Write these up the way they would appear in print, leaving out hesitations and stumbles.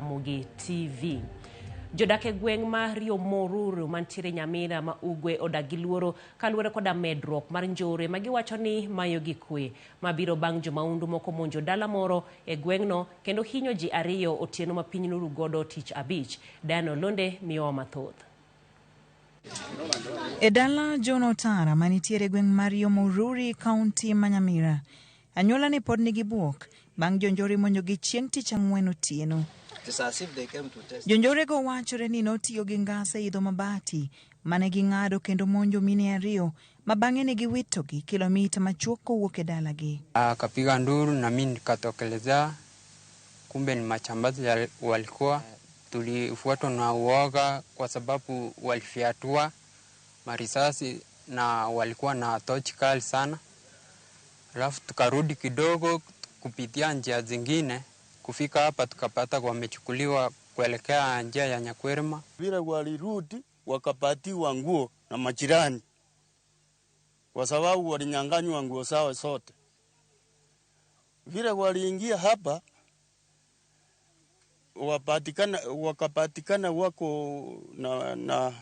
Ramogi TV. Jodak e gweng' ma Riomoruru mantiere Nyamira ma Ugwe odak gi luoro kaluwore koda medruok mar njore ma giwacho ni mayogi kwe. Ma biro bang' jomaundu moko monjo dala moro e gweng'no kendo hinyo ji ariyo otieno ma piny noru godo tich abich. Diana Olonde miyowa mathoth. E dala John Otara manitiere e gweng' mar Riomoruri, kaunti ma Nyamira, anyuola ne pod nigi buok bang' jonjore monjogi chieng' tich ang'wen otieno. Jonjorego wachore ni notiyo gi ngas e idho mabati mane ging'ado kendo monjo mine ariyo ma bang'e ne giwitogi kilomita machuok kowuok e dalagi. Akapiga nduru na mimi nikatokelezea, kumbe ni majambazi walikuwa. Tulifuatwa na uoga kwa sababu walifyatua marisasi na walikuwa na tochi kali sana. Alafu tukarudi kidogo kupitia njia zingine, kufika hapa tukapata wamechukuliwa kuelekea njia ya Nyakwerma. Vile walirudi wakapatiwa nguo na majirani, kwa sababu walinyang'anywa nguo zao zote. Vile waliingia hapa wakapatikana wako na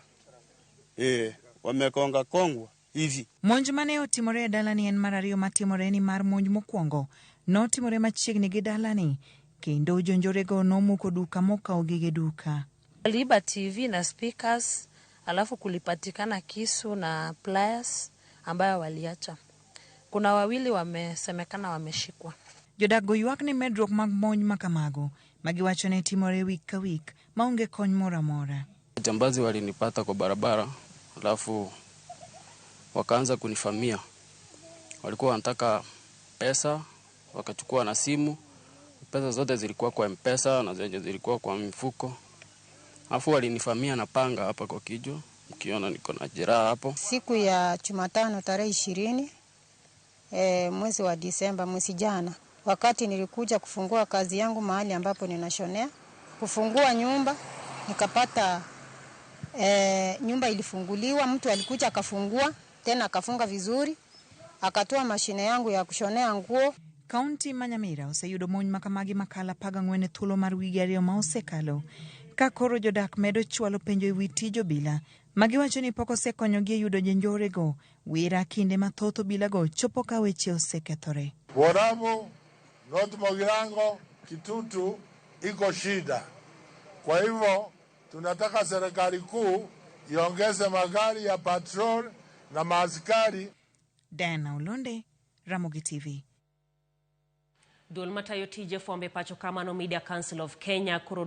wamekonga kongwa hivi. Monj mane otimore e dalani en mar ariyo matimore ni mar monj mokwongo notimore machiegni gi dalani kendo jonjorego nomuko duka mokawo gige duka. Waliiba TV na speakers, alafu kulipatikana kisu na pliers ambayo waliacha. Kuna wawili wamesemekana wameshikwa. Jodak go ywak ni medruok mag monj makamago magiwacho ne timore wik ka wik maonge kony moro amora. Jambazi walinipata kwa barabara, alafu wakaanza kunivamia. Walikuwa wanataka pesa, wakachukua na simu. Pesa zote zilikuwa kwa M-Pesa na zenye zilikuwa kwa mfuko. Alafu walinivamia na panga hapa kwa kichwa, mkiona niko na jeraha hapo. Siku ya Jumatano tarehe 20 mwezi wa Disemba mwezi jana, wakati nilikuja kufungua kazi yangu mahali ambapo ninashonea, kufungua nyumba nikapata nyumba ilifunguliwa, mtu alikuja akafungua tena akafunga vizuri, akatoa mashine yangu ya kushonea nguo. Kaunti ma Nyamira oseyudo monj makamagi makalo 14 e thuolo mar wige 2 ma osekalo. Ka koro jodak medo chwalo penjo e wi tij obila magiwacho ni pok osekonyogi e yudo jonjorego, wira kinde mathoth obilago chopo ka weche osekethore. Borabu, North Mugirango, Kitutu iko shida. Kwa hivyo tunataka serikali kuu iongeze magari ya patrol na maaskari. Diana Olonde, Ramogi TV. Duol matayo tije fwambo e pacho kamano Media Council of Kenya koro